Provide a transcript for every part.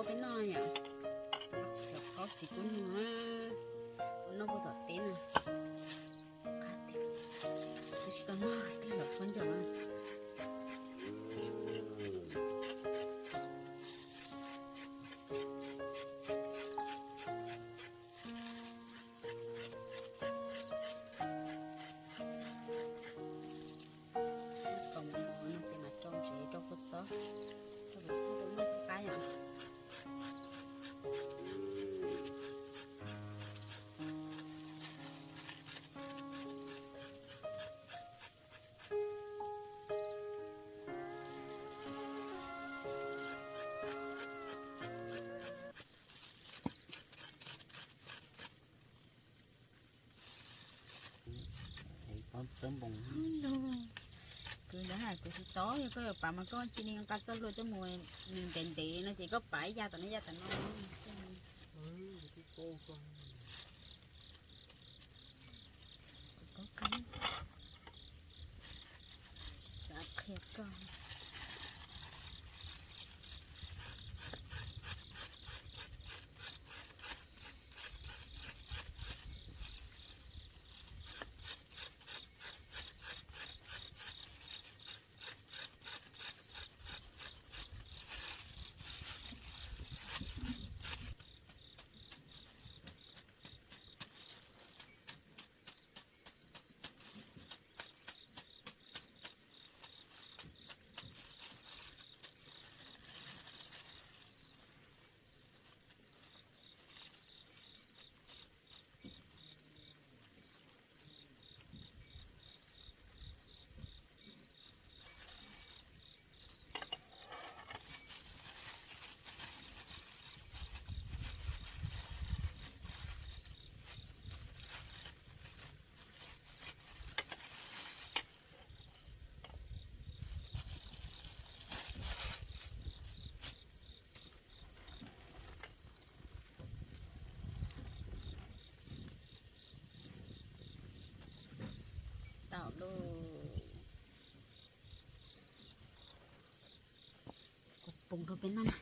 Peb noj yom, cov qaub txiv kub nyuag, noj puag tom teb na. Tsis tau noj tej los khaub ncaws na. Kaus mov no ces mas rau ntsev rau kua txob, rau kua txob rau noj qab yom. Kwv ntawd hais kuv tsis tau, yog koj yuav pav mas koj cia li nqa txoj hlua coj mus, nws ntev ntev no ces koj pav ib ya tom no ya tom no. Xav qhia koj. Tau lauj. Kuv pum rau peb noj na.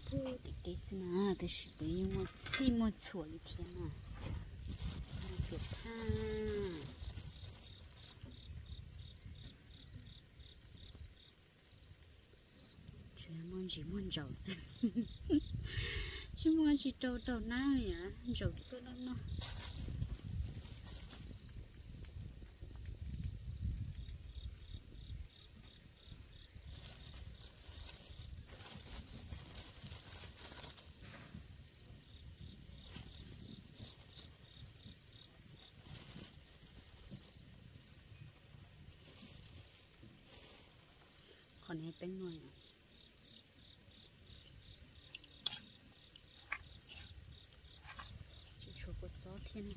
Puag tim teb xwb na, tab sis peb yeej muaj txhij muaj txhuam li thiab na. Tuam thaj. Tsis muaj ntsis muaj ntsaum xwb. Tsis muaj tsis rau rau nab li, ntsaum tuaj noj noj. Qhov no teeb no, tsis tshuav kua txob thiab na.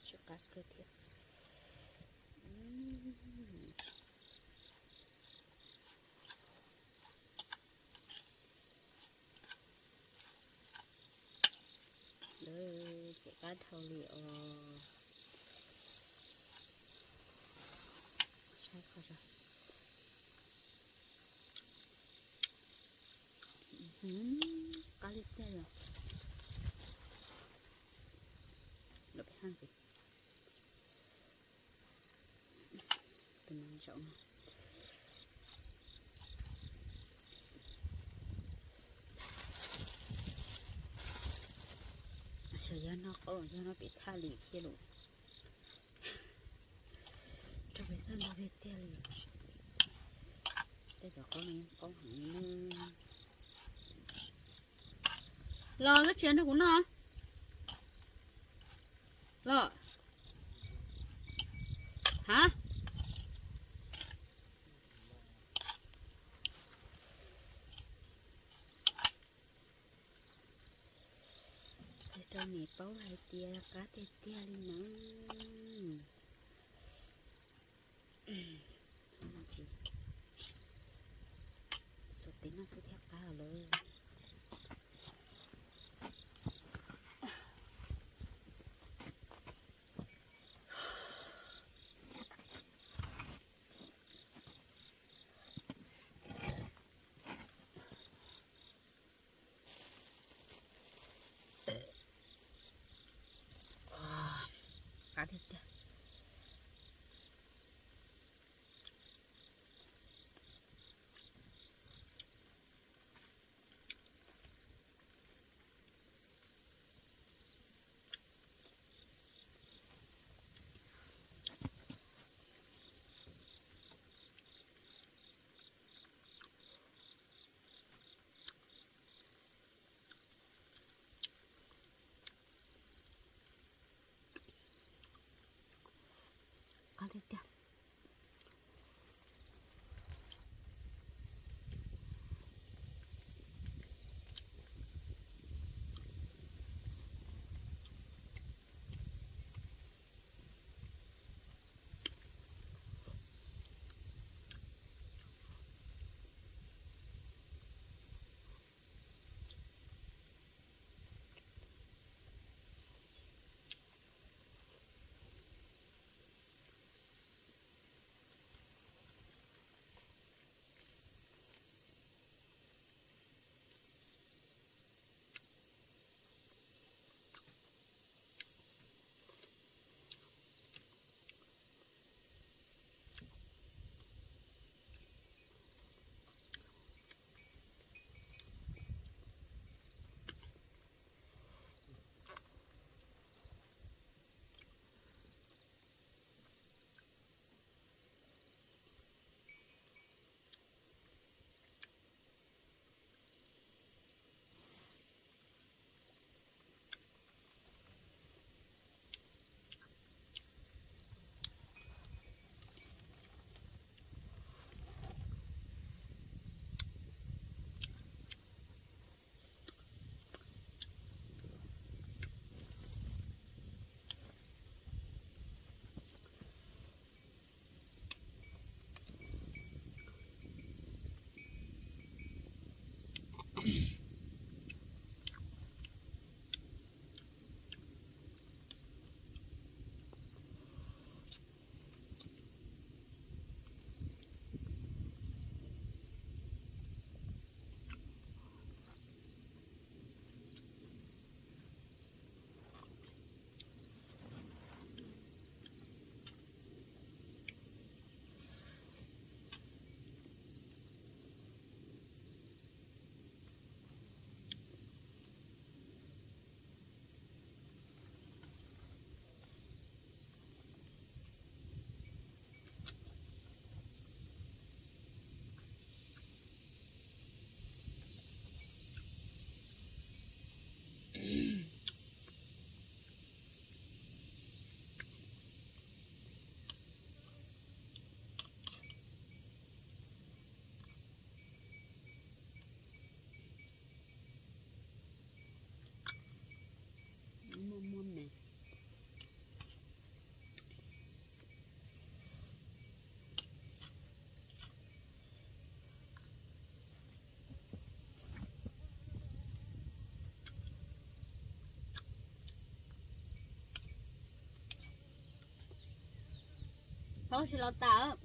Tsw qab kawg thiab. Lawv cem qab dhau li os. Qab li tiag li. Lawm peb haj ntxiv. Tus no ntsaum no. Xyov yog no qaub, yog no pem thaj li thiab lus. Rau pem thaj no tiag tiag li. Tej cov qaub no qaub heev. Los koj tsis nrog kuv noj los? Ha? Rau niam paub hais tias qab tiag tiag li na. Xuas tes noj xwb thiaj qab lawm. Qab tiag tiag. Qab tiag tiag. Muaj muaj me. Hauv tsis los tas.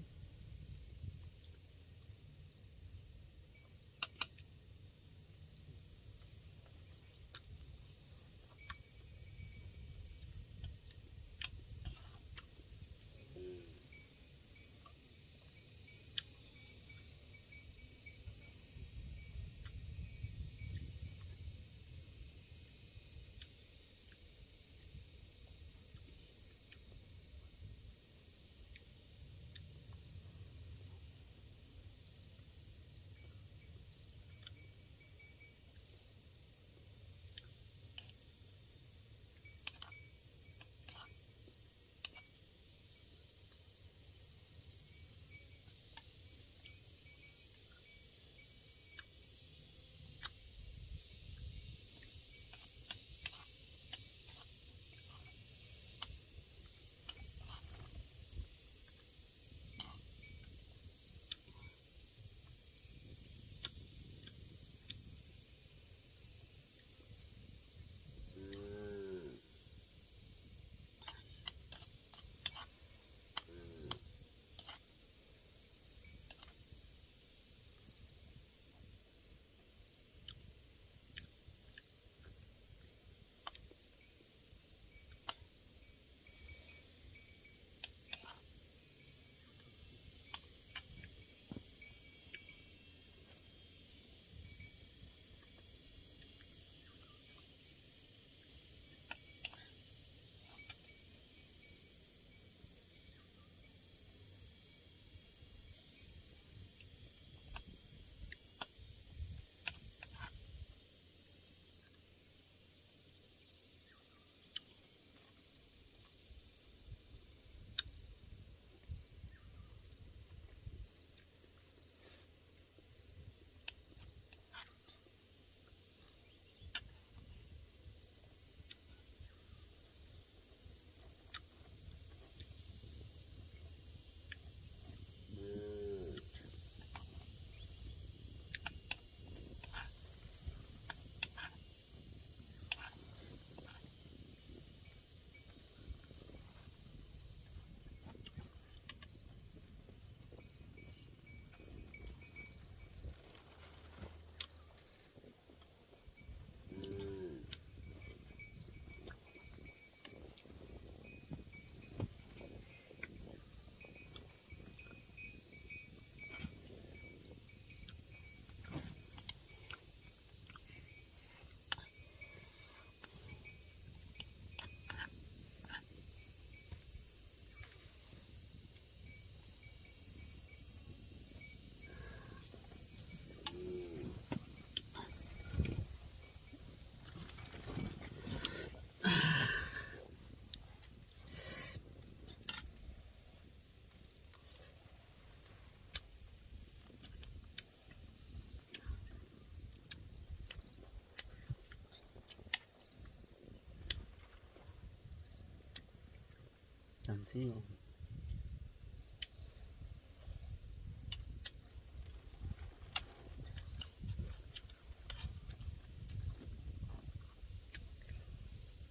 Tag ntxhib.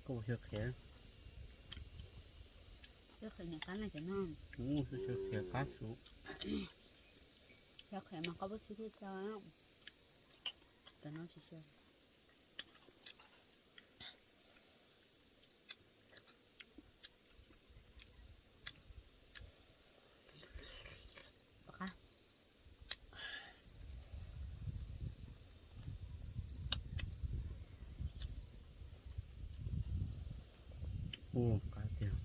Koj xyaw qhiav. Xyaw qhiav niam qab na cov no. Uu, xyaw qhiav qab su. Xyaw qhiav mas koj pub txhib thiaj tso. Cov no tsis xyaw. Ua qab tiag.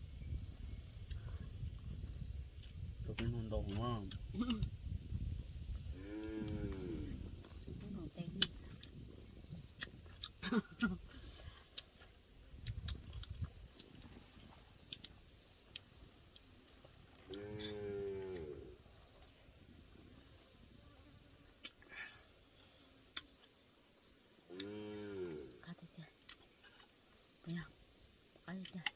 Tus kub noj ntau na. Qab tiag tiag. Qab tiag tiag.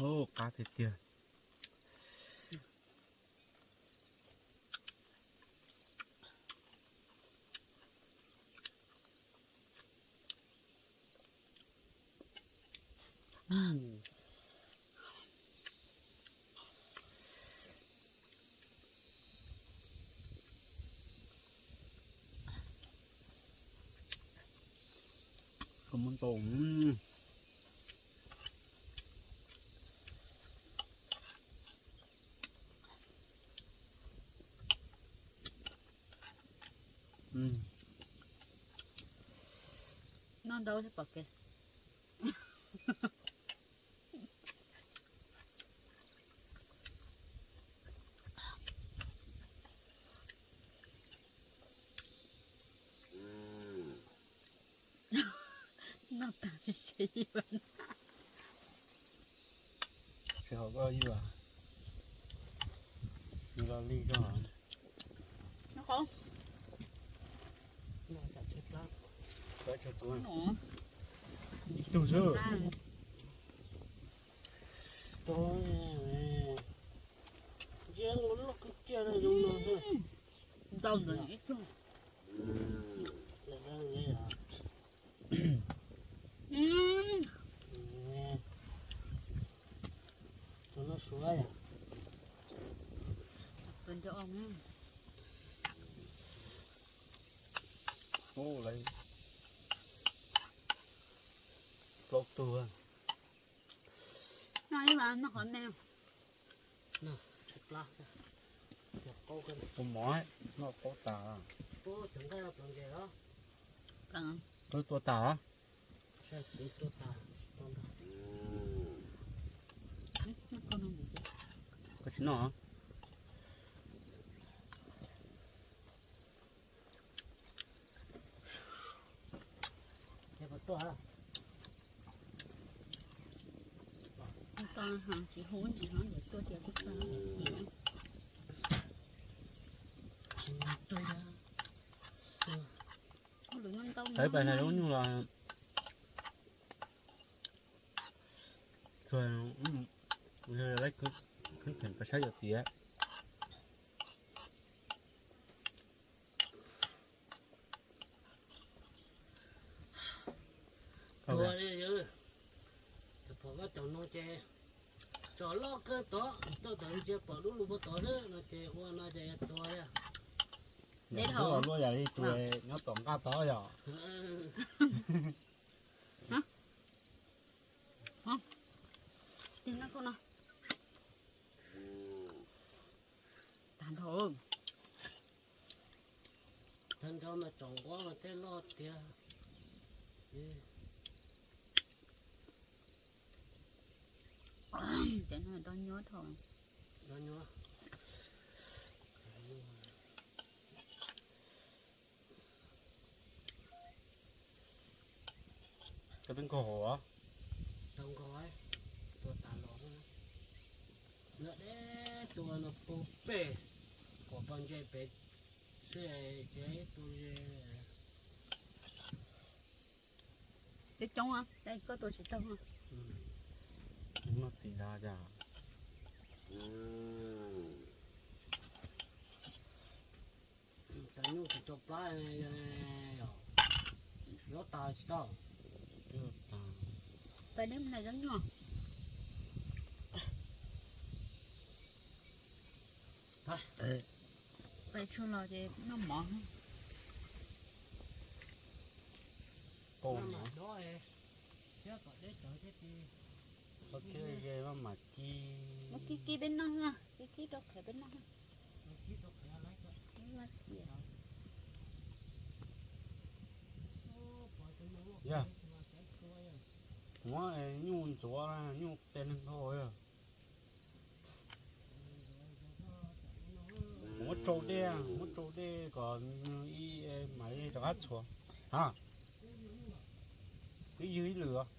Ub, qab tiag tiag. Koj muab tau. Noj ntau thiab pom kev. Noj tag tsis tshua ib vas. Tsis hau koj ib vas. Nws los li koj. Noj qhov. Ib tug xwb. Ntsia loj kawg kiag zoo no xwb. Ntau ntawm ib tug. Tus no suav yom. Tus nco os. Ub, lawv plaub tug. Noj ib vas noj qhov me. Tus mov noj qaub tas. Twb tua tas. Koj tsis noj. Tsis hu ntsis hov ntawm tuaj tias kuj txog. Thaib pas na lub nyuj los tsuag, laib khwb kheem pas saib yom tias. Tua li, cov pom koj caum no ces tsom loj kawg tod, toj tod ntsia pom lub lus puag tod xwb no ces ua no ces yog tua thiab. Dej hau luaj yam li tus nyob tom nqaj tod yom. Tig no, tag nrho. Tag nrho mas tsom nquab mas tej loj tiag. Cov no do nyuab dhau. Do nyuab. Koj twb nkaug hauv. Tau nkaug, tua tas los. Lawv deb tua no puag pem, kom pog ntse pem xwb ces tua ze. Coob coob, koj tua tsis tau. Noj txiv dav cas. Cov nyuj tsis tau plab, lov tas tsis tau. Pais neb na cov nyuj. Pais tshua los ces noj mov. Qau no. Qhov txhia ze maj mam ci. Muab kib kib peb noj, kib kib rau qhwv peb noj. Yog, muab nyuj ntxuav, nyuj tes neeg dhau yog. Muab tsau dej, muab tsau dej kom ib mam li rov qab txhuav. Ha, ib ywg ib lwm.